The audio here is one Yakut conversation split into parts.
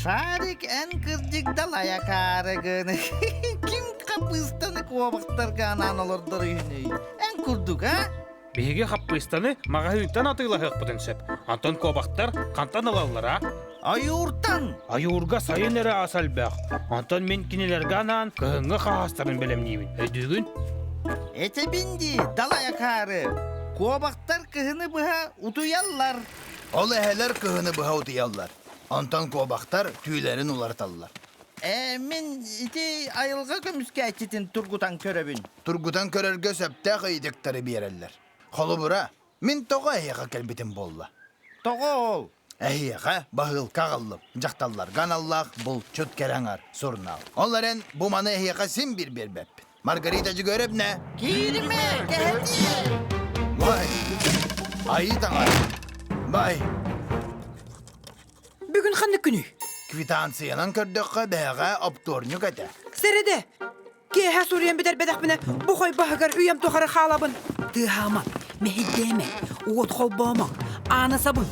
Шарик эн кырдьык далай акаарыгын. Ким хаппыыстаны куобахтарга анаан олордор үһүнүй? Эн курдук, а? Биһиги хаппыыстаны маҕаһыынтан атыылаһыахпытын сөп. Онтон куобахтар хантан ылаллара? Ойууртан! Ойуурга сайын эрэ ас элбэх. Онтон мин кинилэргэ анаан кыһыҥҥы хаһаастарын бэлэмниибин. Өйдүүгүн? Этэбин дии, далай акаары. Куобахтар кыһыны быһа утуйаллар. Ол эһэлэр кыһыны быһа утуйаллар. Онтон куобахтар түүлэрин уларыталлар. Ээ, мин ити айылҕа көмүскээччитин тургутан көрөбүн. Тургутан көрөргө сөптөөх ыйытыктары биэрэллэр. Холобура, мин тоҕо эһиэхэ кэлбитим буолла? Тоҕо ол? Эһиэхэ баһыылка аҕаллым. Дьахталларга аналлаах булчут кэрэ аҥар сурунаал. Ол эрэн бу маны эһиэхэ син биир биэрбэппин. Маргарита Дьөгүөрэбнэ! Кииримэ, кэһэтиэ! Бай! Айыы таҥара! Бай! Бүгүн ханнык күнүй? Квитанциянан көрдөххө бэһэҕэ оптуорньук этэ. Сэрэдэ! Киэһэ суруйан бүтэрбэтэхпинэ, бу хой баһыгар үйэм тухары хаалабын. Тыаһаама, мэһэйдээмэ, уот холбоомо, ааны сабын.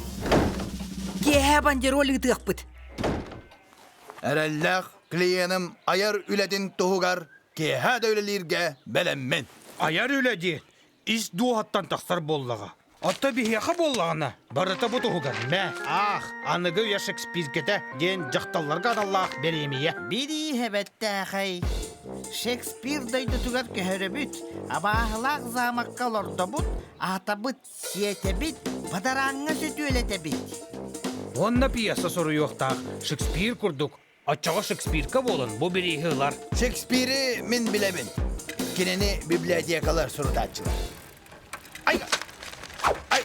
Киэһэ бандероль ыытыахпыт. Эрэллээх клиеным айар үлэтин туһугар киэһэ да үлэлииргэ бэлэммин. Айар үлэ диэн ис дууһаттан тахсар буоллаҕа. Оттон биһиэхэ буоллаҕына, барыта бу туһугар мэ, аах, аныгы үйэ Шекспиркэтэ диэн дьахталларга аналлаах бириэмийэ. Бирииһэбэттээхэй. Шекспир дойдутугар көһөрөбүт, абааһылаах замокка олордобут, аатабыт, сиэтэбит, бадарааҥҥа сөтүөлэтэбит. Уонна пьеса суруйуохтаах Шекспир курдук Оччоҕо Шекспирка буолан бу бирииһи ылар. Шекспири мин билэбин. Кинини библиотекалар сурутааччылар. Ай! Ай!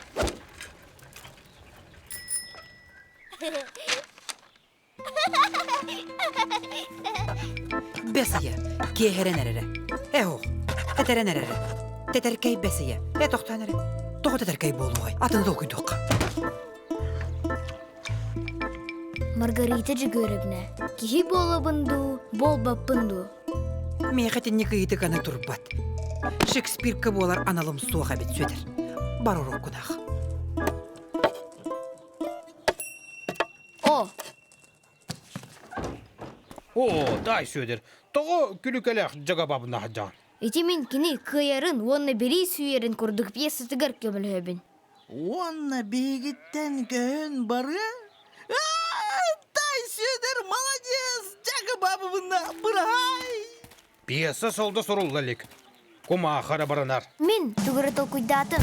Бэс ыйа, киэһэрэн эрэрэ. Э ох, тэтэрэн эрэрэ. Тэтэркэй бэс ыйа. Э тохтоон эрэ. Тоҕо тэтэркэй буолуоҕай? Атын толкуйдуохха. Маргарита Дьөгүөрэбнэ, киһи буолабын дуу, буолбаппын дуу? Миэхэ итинник ыйытык аны турбат. Шекспирка буолар аналым суох эбит, Сүөдэр. Бар уруккунаах. О! О, дай Сүөдэр, тоҕо күлүкэлээх дьагабабына сылдьаҕын? Ити мин кини кыайарын уонна бэрии сүүйэрин курдук пьесатыгар көмөлөһөбүн. Уонна биһигиттэн көһөн барыа? Тай Сүөдэр молодец! Дьагабабына быраһаай! Пьеса солда сурулла илик. Кумаахара баранар. Мин тугу эрэ толкуйдаатым.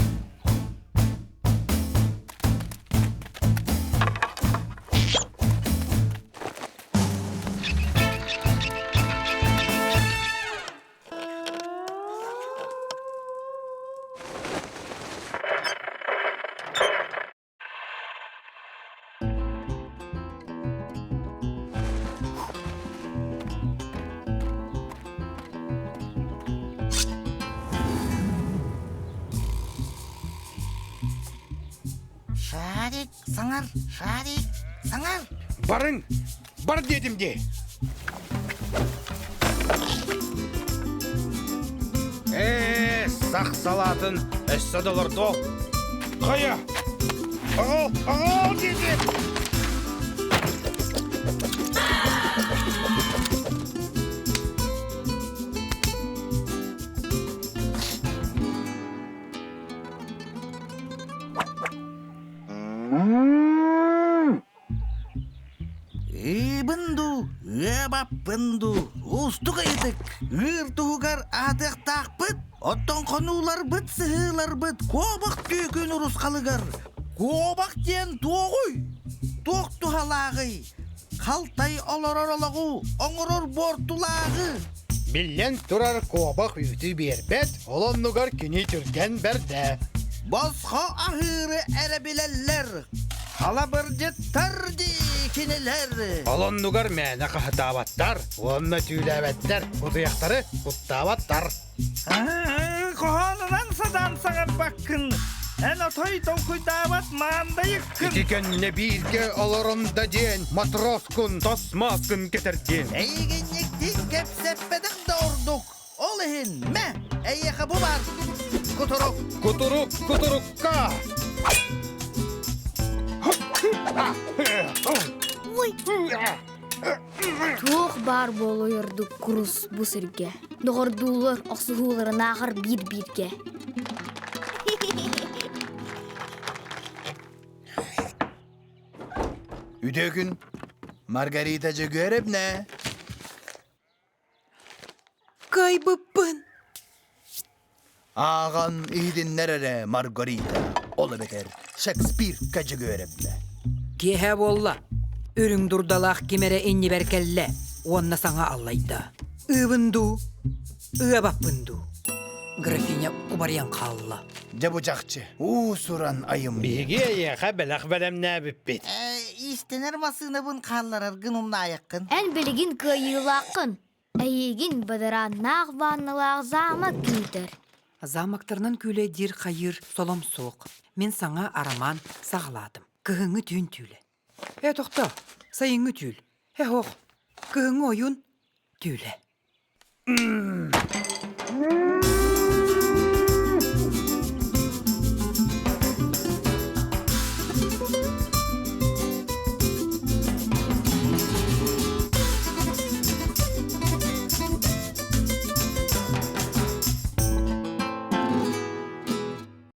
Шарик, саҥар, шарик, саҥар! Барыҥ, бар диэтим дии! Ээ, сах салаатын өссө да олордуо. Хайа! Аҕал, аҕал диэтим! Ыыбын дуу, ыабаппын дуу, уустук ыйытык, ыыр туһугар аатыахтаахпыт, оттон хонууларбыт, сыһыыларбыт куобах түөкүн урусхалыгар куобах диэн туоҕуй? Туох туһалааҕый? Халтай олорор олоҕу оҥорор буортулааҕы. Биллэн турар куобах үүтү биэрбэт, ол оннугар кини түргэн бэрдэ. Босхо аһыыры эрэ билэллэр, халабырдьыттар дии кинилэр. Ол оннугар мээнэ хаһытаабаттар уонна түүлээбэттэр, кутуйахтары куттаабаттар. Хоһоонунан сатаан саҥарбаккын, эн отой толкуйдаабат маандайыккын. Ити кэннэ бииргэ олорон да диэн матроскун тос мааскын кэтэрдиэн. Эйигинньиктин кэпсэппэтэх да ордук. Ол иһин мэ, эйиэхэ бу бар. Кутурук. Кутурук, кутурукка! Ой! Туох баар буолуойордук курус бу сиргэ. Доҕордуулар охсуһууларынааҕар биир-бииргэ. Үтүө күн, Маргарита Дьөгүөрэбнэ. Кыайбыппын! Ааҕан иһитиннэр эрэ Маргарита, ол эбэтэр Шекспир Дьөгүөрэбнэ. Киэһэ буолла. Үрүҥ дурдалаах ким эрэ иннибэр кэллэ уонна саҥа аллайда. Ыыбын дуу, ыабаппын дуу. Графиня кубарыйан хаалла. Дьэ бу чахчы уус-уран айымньы. Биһиги эйиэхэ бэлэх бэлэмнээбиппит. Иистэнэр массыынабын хааллараргын умнаайаххын. Эн билигин кыайыылааххын. Эйиигин бадарааннаах ванналаах замок күүтэр. Замоктарынан күүлэйдиир хайыыр солом суох. Мин саҥа арамаан саҕалаатым. Кыһыҥҥы түүн түүлэ. Ээ, тохтоо, сайыҥҥы түүл. Э, ох, кыһыҥҥы ойуун түүлэ.